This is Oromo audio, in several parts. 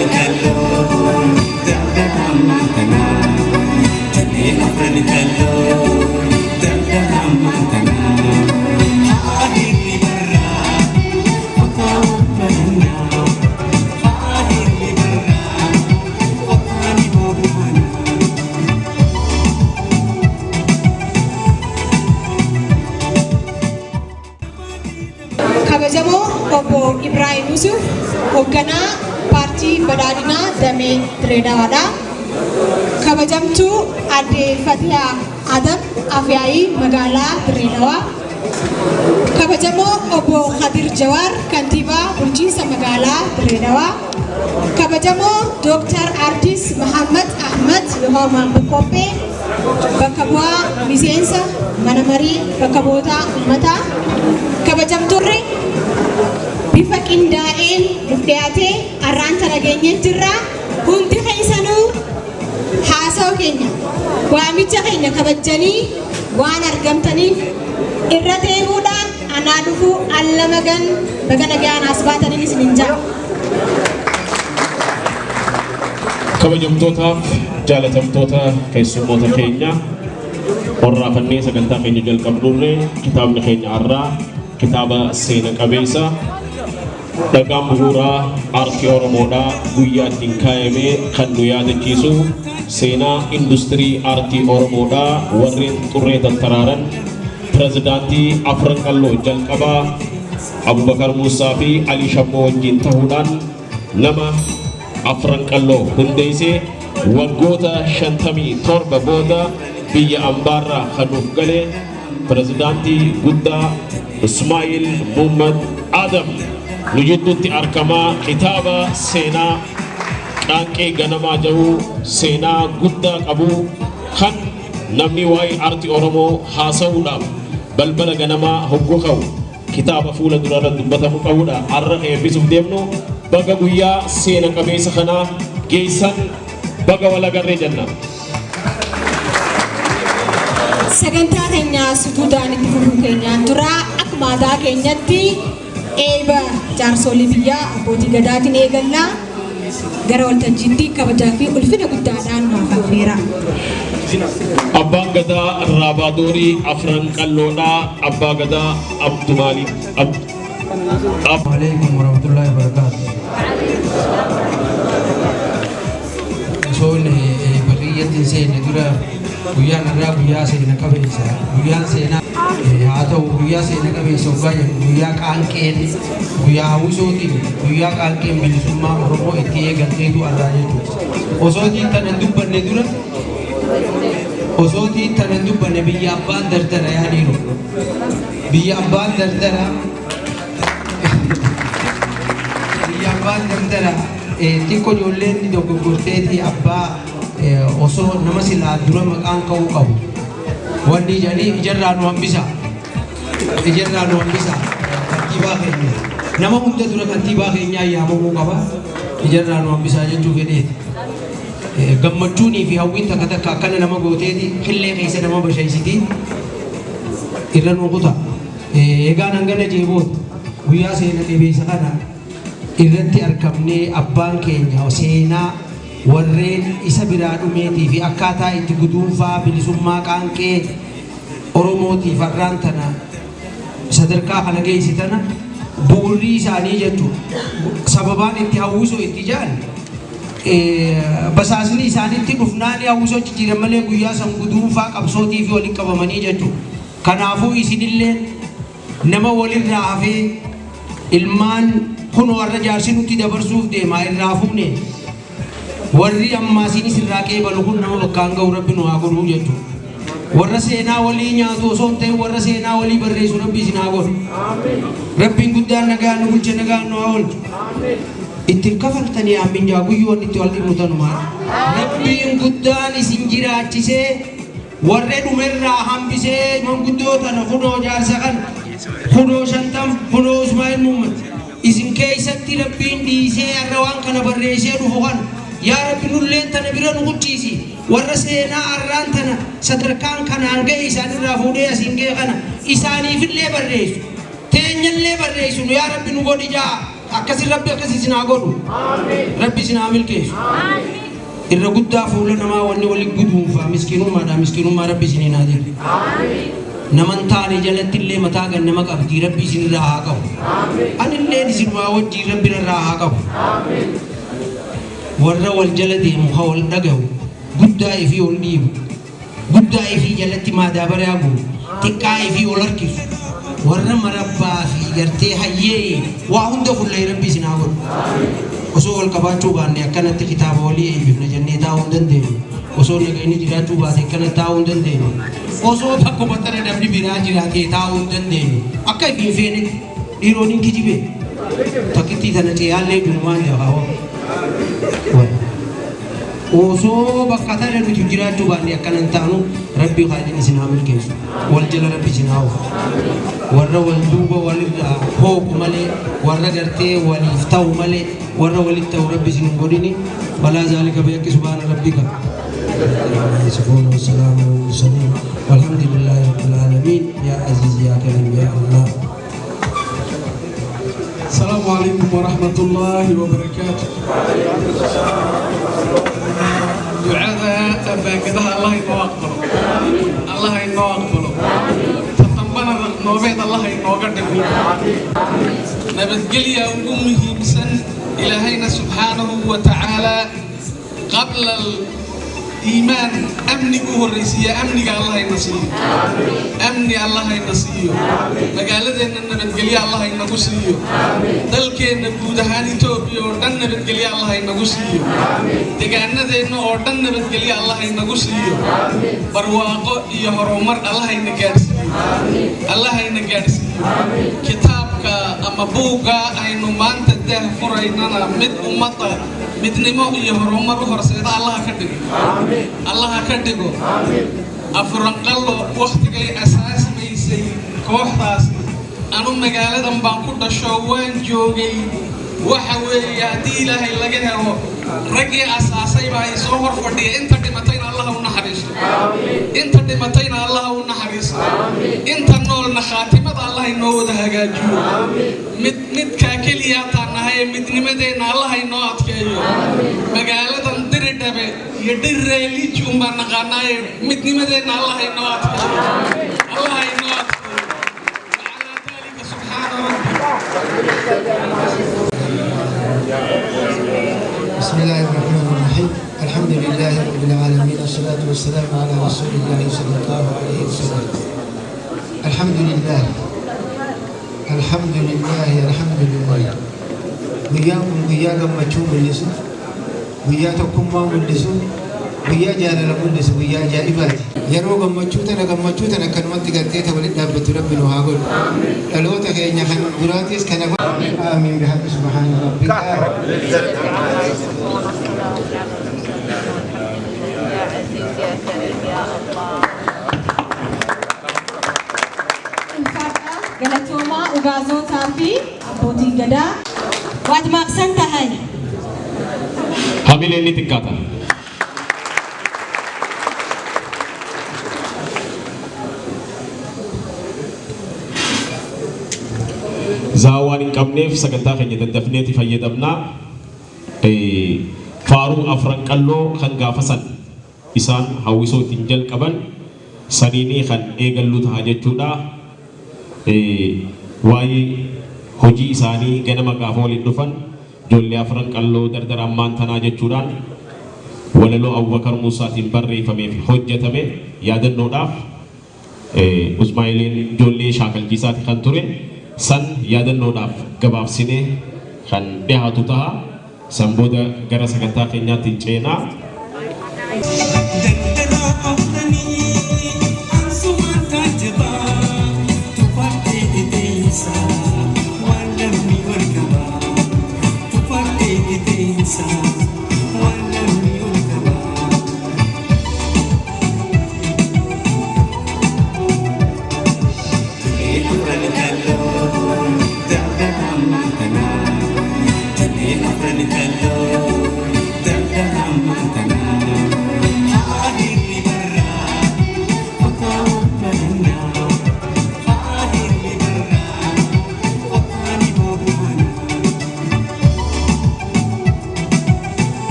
Afran Qalloo daldala ammaan tanaa. Ijoollee Afran Qalloo daldala ammaan tanaa. Haadhiirri barraa qotaa barannaa. Haadhiirri barraa qotaa ni bobbana. Kabajamoo Obbo Ibraahim Yusuf, hoogganaa Paartii Badhaadhinaa Damee Direedawaadha. Kabajamtuu Aadde Fatiyaa Adam, Afyaa'ii Magaalaa Direedawaa. Kabajamoo Obbo Khadir Jawaar, Kantiibaa Bulchiinsa Magaalaa Direedawaa. Kabajamoo Dooktar Artis Mahammad Ahmad Yohaamaan Boqqoophee, bakka bu'aa miseensa mana marii bakka bu'oota uummataa. Kabajamtoonni, bifa qindaa'een nuuf dhiyaatee har'aan tana geenyee jirra. Hundi keessanuu haasawa keenya, waamicha keenya kabajjanii waan argamtaniif irra deemuudhaan anaa dhufuu, allamagan, baga nagaan as baataniin isinin jaa. Kabajamtootaaf jaalatamtoota keessummoota keenya, horraafannee sagantaa keenya jalqabnurree, kitaabni keenya har'aa kitaaba seena qabeessa, dhagaan bu'uuraa aartii Oromoodhaa guyyaa ittiin kaayame kan nu yaadachiisu, seenaa industirii aartii Oromoodhaa warreen xurree tattaraaran, pirezidaantii Afran Qalloo jalqabaa Abubakar Muusaa fi Alii Shammoo wajjin ta'uudhaan nama Afran Qalloo hundeessee, waggoota 57 booda biyya ambaarraa kan nuuf gale, pirezidaantii guddaa Ismaa'il Muhammad Adam nu jidduutti argamaa. Kitaaba seenaa Qaanqee Ganamaa jedhu, seenaa guddaa qabu, kan namni waa'ee aartii Oromoo haasa'uudhaaf balbala ganamaa hogguu ka'u kitaaba fuula durarra dubbatamu qabudha. Har'a eebbisuuf deemnu, baga guyyaa seena qabeessa kanaa geessan, baga walagarree jenna. Sagantaa keenya suduudaan itti fufuu keenyaan dura, akkuma aadaa keenyatti eeba jaarsolii biyyaa, abbootii gadaatiin eegallaa. Gara waltajjiitti kabajaa fi ulfina guddaadhaan naaf affeera. Abbaan Gadaa Raabaadorii Afran Qalloodhaa, Abbaa Gadaa Abdumaalik عليكم ورحمة الله وبركاته. Osoon baqiyyaatti seenne dura, guyyaan irraa guyyaa seena qabeessa. Guyyaan seenaa haa ta'u, guyyaa seena qabeessa hoggaa jennu, guyyaa qaanqeen, guyyaa hawwisootiin, guyyaa qaanqeen bilisummaa Oromoo itti eegalteetu irraa jechuudha. Osootiin tanan dubbanne dura, osootiin tanan dubbanne, biyya abbaan dardara yaaniiru. Biyya abbaan dardara, biyya abbaan dardara, xiqqoo ijoolleen dogoggorteeti abbaa osoo nama silaa dura maqaan ka'uu qabu. Wanni jedhanii ijarraa nu hambisa. Ijarraa nu hambisa. Kantiibaa keenya. Nama hunda dura kantiibaa keenyaa yaamamuu qaba. Ijarraa nu hambisaa jechuu fedheeti. Gammachuunii fi hawwiin takka takka akkana nama gooteeti qillee keessa nama bashaysiti. Irra nu kuta. Egaan hangana jeeboota guyyaa seena qabeessa kana irratti argamnee, abbaan keenya seenaa warreen isa biraa dhumeetii fi akkaataa itti guduunfaa bilisummaa qaanqee Oromootiif har'aan tana sadarkaa kana geesse tana bu'urri isaanii jechuudha. Sababaan itti hawwisoo itti jaan basaasni isaanitti dhufnaani hawwisoo jijjiiran malee, guyyaa san guduunfaa qabsootii fi waliin qabamanii jechuudha. Kanaafuu isinillee nama walirraa hafee, ilmaan kunoo har'a jaarsi nutti dabarsuuf deema irraa fuune, warri ammaasiinis irraa qeebalu kun nama bakkaan ga'u Rabbi nu haa godhuu jechuudha. Warra seenaa walii nyaatu osoo hin ta'in, warra seenaa walii barreessu Rabbi isin haa godhu. Rabbiin guddaan nagaan nu bulche, nagaan nu haa oolchu. Ittiin kafaltanii aammin jaa, guyyuu wanni itti wal dhibnu tanumaa. Rabbiin guddaan isin jiraachisee, warra dhumerraa hambisee, manguddoo tana, kunoo jaarsa kana, kunoo 50, kunoo Ismaa'il Muhammad isin keessatti Rabbiin dhiisee har'a waan kana barreessee dhufu kana, yaa Rabbi, nulleen tana bira nu kuchiisi. Warra seenaa har'aan tana sadarkaan kanaan ga'e isaanirraa fuudhee asiin ga'e kana isaaniifillee barreessu, teenyallee barreessu nu, yaa Rabbi, nu godhi jaa. Akkasi Rabbi akkasi isin haa godhu. Rabbi isin haa milkeessu. Irra guddaa fuula namaa wanni wali guduunfaa miskiinummaadha. Miskiinummaa Rabbi isiniin haa jedhu. Naman taane jalatti illee mataa gan nama qabdi, Rabbi isinirraa haa qabu. Anilleen isinumaa wajjin Rabbi irraa haa qabu. Warra wal jala deemu, ha wal dhagahu, guddaa ifii ol dhiibu, guddaa ifii jalatti maadaabaraa guuru, xiqqaa ifii ol harkisu, warra marabbaa fi gartee hayyee waa hunda fullee Rabbi isin haa godhu. Osoo wal qabaachuu baanne akkanatti kitaaba walii eebbifna jennee taa'uu hin dandeenyu. Osoo nagayni jiraachuu baate akkanatti taa'uu hin dandeenyu. Osoo bakkuma tana namni biraa jiraatee taa'uu hin dandeenyu. Akka ifiin feenetti dhiiroon hin kijibee. Takkittii tana ce'aallee durumaan jahaa. Osoo bakka tana nuti jiraachuu baanne akkanan taanu. Rabbi kaaliin isin haa milkeessu. Wal jala Rabbi isin haa oofu. Warra wal duuba walirraa hooqu malee, warra gartee waliif ta'u malee, warra walitti ta'u Rabbi isin hin godhini. Walaa zaalika bihaqqi subhaana rabbika. يصفون والسلام على المرسلين والحمد لله رب العالمين. يا عزيز يا كريم يا الله. السلام عليكم ورحمة الله وبركاته. Ducada abaangadaha Allah inoo aqbalo, Allah inoo aqbalo. Tatambana noobeed Allah inooga dhigo. Nabadgelya ugu muhiimsan. Ilaahayna subxaanahu wa tacaala qabla iimaan amnigu horraysiiya. Amniga Allah ina siiyo, amni Allah ina siiyo. Magaaladeenna nabadgelyo Allah inagu siiyo. Dalkeenna guud ahaan Itoobiya oo dhan nabadgelyo Allah inagu siiyo. Deegaanadeenna oo dhan nabadgelyo Allah inagu siiyo. Barwaaqo iyo horumar Allah ina gaadhsiiyo, Allah ina gaadhsiiyo. Kitaabka ama buugga aynu maanta daah furaynana mid ummadda midnimo iyo horumar u horseeda Allaha ka dhigo, Allaha ka dhigo. Afuranqallo wakhtigay asaasmaysay kooxdaasi, anu magaaladan baan ku dhasho, waan joogay. Waxa weeye, haddii Ilaahay laga helo, raggii asaasay baa i soo hor fadhiya. Inta dhimatayna Allaha u naxariisto, inta dhimatayna Allaha u naxariisto, inta noolna khaatimada Allah inoo wada hagaajiyo. Mid midkaa keliya hataan nahay ee midnimadeenna Allah inoo adkeeyo. Magaaladan Diridhabe iyo Dhireeliji unbaan naqaanaaye, midnimadeenna Allah inoo adkeeyo, Allah inoo adkeeyo. وعلى ذلك سبحان ربك. بسم الله الرحمن الرحيم. الحمد لله رب العالمين، والصلاة والسلام على رسول الله صلى الله عليه وسلم. الحمد لله، الحمد لله، الحمد لله. Guyyaan kun guyyaa gammachuu mul'isu, guyyaa tokkummaa mul'isu, guyyaa jaalala mul'isu, guyyaa ajaa'ibaati. Yeroo gammachuu tana akkanumatti gartee ta walitti dhaabbattu Rabbi nu haa godhu. Dhaloota keenya kan duraatis kana. آمين بحق سبحان ربك. يا عزيز يا كريم يا الله. Ulfaadhaa, galatoomaa ugaazotaa fi abbootiin gadaa. Waad maaqsan tahay. Hamileen ni xiqqaata. Zaa waan hin qabneef sagantaa keenya daddafneeti fayyadamnaa. Faaruu Afran Qalloo kan gaafa san isaan hawwisoo ittiin jalqaban saniinii kan eegallu ta'a jechuudha. Waa'ee hojii isaanii ganama gaafa waliin dhufan, ijoollee Afran Qalloo dardara ammaan tanaa jechuudhaan walaloo Abubakar Muusaatiin barreeffamee fi hojjetame yaadannoodhaaf, Usmaa'ileen ijoollee shaakalchiisaati kan ture san yaadannoodhaaf gabaabsinee kan dhiyaatu ta'a. San booda gara sagantaa keenyaatti ceenaa. Dardaraa afranii ansumaan taajabaa, tufadhee dhidheessa waan lammi ol qabaa, tufadhee dhidheessa waan lammi ol qabaa. Tulee Afran Qalloo dardaraan maantanaa, tulee Afran Qalloo dardaraan maantanaa. Haadhiirri barraa.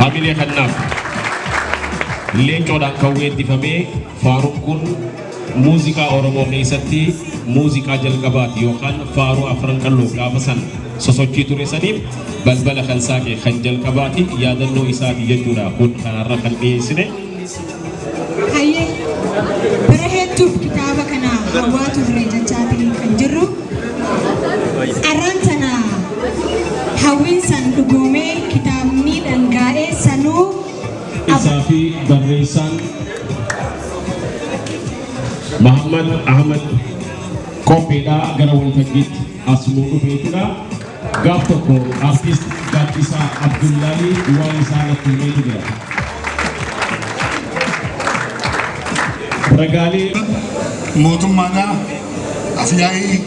Hamilee kannaaf leencoodhaan kan weeddifamee faaruun kun muuziqaa Oromoo keessatti muuziqaa jalqabaati yookaan faaruu Afran Qalloo gaafa san sosochii ture saniif balbala kan saaqe kan jalqabaati, yaadannoo isaati jechuudha kun kanarra kan dhiyeessine. Hayyee, bara hedduuf kitaaba kana hawwaa turre jechaatiin kan jirru. Arraan tana hawwiin san dhugoomee kitaabni dhangaa'ee sanuu Isaa fi barreessaan Muhammad Ahmad qophiidhaa gara waltajjiitti as nuu dhufe jechuudha. Gaaf tokko artist Gaaddisaa Abdullaahii waan isaa natti himeetu jira. Ragaalee Mootummaadhaa, afyaa'ii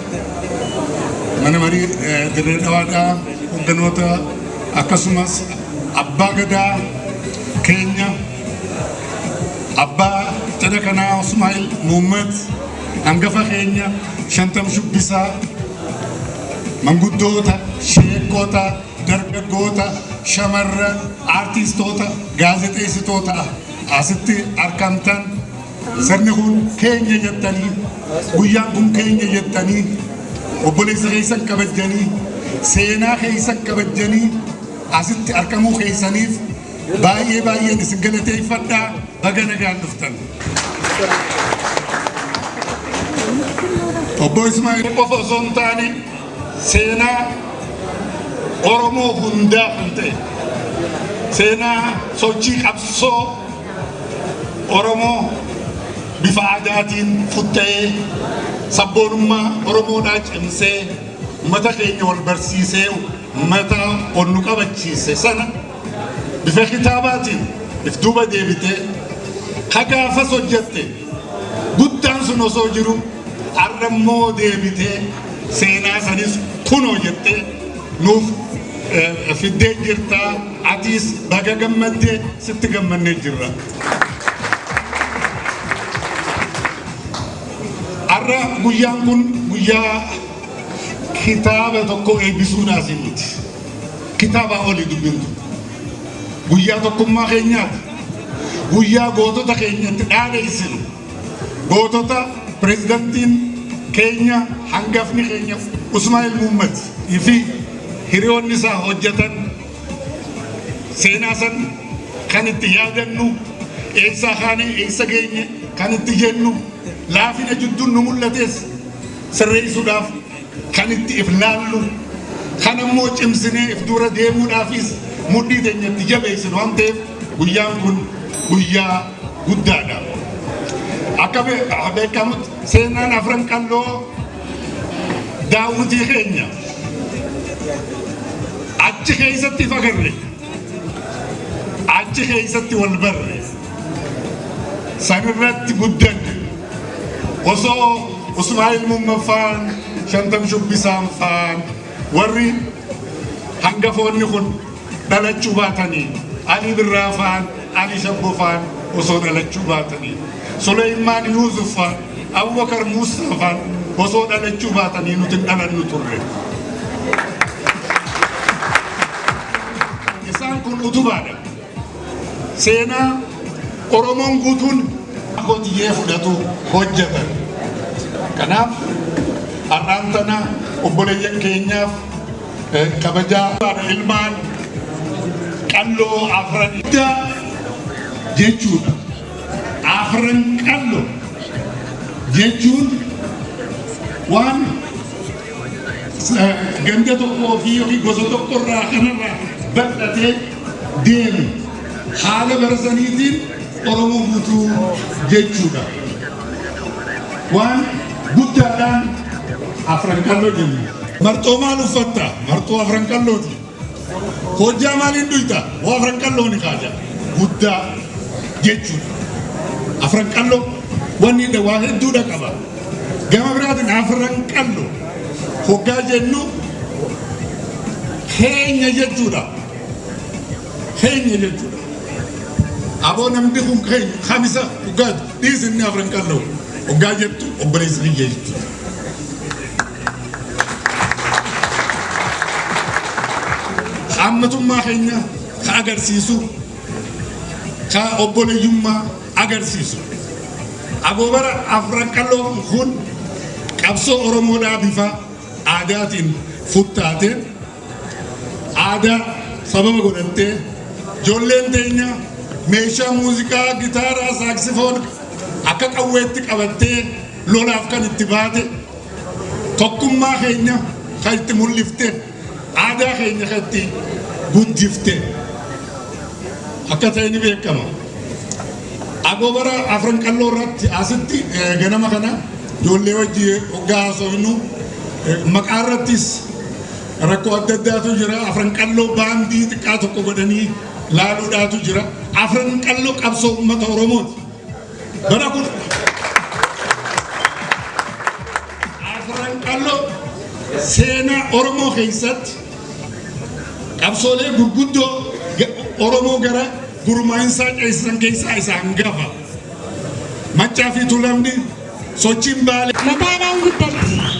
mana marii Dirree Dhawaadhaa, hogganoota, akkasumas abbaa gadaa keenya, abbaa cidha kanaa Usmaa'il Muhammad, hangafa keenya Shantam Shubbisaa, manguddoota, sheekota, dargaggoota, shamarran, aartistoota, gaazexeessitoota asitti argamtan, sirni kun keenya jettanii, guyyaan kun keenya jettanii, obboleessa keessan kabajjanii, seenaa keessan kabajjanii asitti argamuu keessaniif baay'ee baay'een isin galateeffadhaa. Baga nagaan dhuftan. Obbo Ismaa'il qofa osoo hin taane seenaa Oromoo hundaa kan ta'e, seenaa sochii qabsoo Oromoo bifa aadaatiin futta'ee, sabboonummaa Oromoodhaa cimsee, uummata keenya wal barsiisee, uummata ol nu qabachiise sana bifa kitaabaatiin if duuba deebitee hagaafas hojjette guddaan sun osoo jiru, har'a immoo deebitee seenaa sanis kunoo jettee nuuf fiddee jirtaa. Atiis baga gammaddee, sitti gammannee jirra. Har'a guyyaan kun guyyaa kitaaba tokko eebbisuudhaaf miti. Kitaaba olii dubbintu. Guyyaa tokkummaa keenyaati. Guyyaa gootota keenyatti dhaadheessinu. Gootota pirezidantiin keenya, hangafni keenya Usmaa'il Muhammad fi hiriyoonni isaa hojjetan, seenaa san kan itti yaadannu, eessaa kaanee eessa geenye kan itti jennu, laafina jidduun nu mul'ates sirreessuudhaaf kan itti if laallu, kan ammoo cimsinee if dura deemuudhaafis mudhii teenya itti jabeessinu waan ta'eef guyyaan kun guyyaa guddaadha. Akka beekamutti seenaan Afran Qalloo daawwitii keenya achi keessatti if agarre, achi keessatti wal barre, sanirratti guddanne. Osoo Usmaa'il Muhammad faan, Shantam Shubbisaan faan, warri hangafoonni kun dhalachuu baatanii, Ali Birraa faan, Ali Shabboo faan osoo dhalachuu baatanii, Suleymaan Yuusuf faan, Abubakar Muusaa faan osoo dhalachuu baatanii, nuti hin dhalannu turre. Isaan kun utubaadha. Seenaa Oromoon guutuun qotiyyee fudhatu hojjetan. Kanaaf har'aan tana obboleeyyan keenyaaf kabajaa ilmaan qalloo afran jechuudha. Afran Qalloo jechuun waan ganda tokkoo fi yookiin gosa tokko irraa kanarraa bal'atee deemu, haala bara saniitiin Oromoo guutuu jechuudha. Waan guddaadhaan Afran Qalloo jenna. Marxoo maal uffatta? Marxoo Afran Qallooti. Hojjaa maaliin dhuyta? Waa Afran Qalloo ni kaaja. Guddaa jechuudha. Afran Qalloo wanni waa hedduudha qaba. Gama biraatiin Afran Qalloo hoggaa jennu keenya jechuudha. Keenya jechuudha. Aboo, namni kun keenya kamisa hoggaa dhiisinni Afran Qalloo hoggaa jettu obboleessa kiyya jechuudha. Hammatummaa keenya ka agarsiisu Ka obboleeyyummaa agarsiisu. Agoobara Afran Qalloo kun qabsoo Oromoodhaa bifa aadaatiin futtaate, aadaa sababa godhattee ijoolleen teenya meeshaa muuziqaa gitaaraa, saaksifoon akka qawweetti qabattee lolaaf kan itti baate, tokkummaa keenya kan itti mul'ifte, aadaa keenya kan itti guddifte akka ta'e ni beekama. Agoobara Afran Qalloo irratti asitti ganama kana ijoollee wajji hoggaa haasofnu maqaa irrattis rakkoo adda addaatu jira. Afran Qalloo baandii xiqqaa tokko godhanii laaluudhaatu jira. Afran Qalloo qabsoo uummata Oromooti. Bara kun Afran Qalloo seenaa Oromoo keessatti qabsoolee gurguddoo Oromoo gara gurmaa'insaa ceesisan keessaa isa hangafa. Maccaa fi Tuulamni, sochiin Baalee. Mataadhaan guddatti.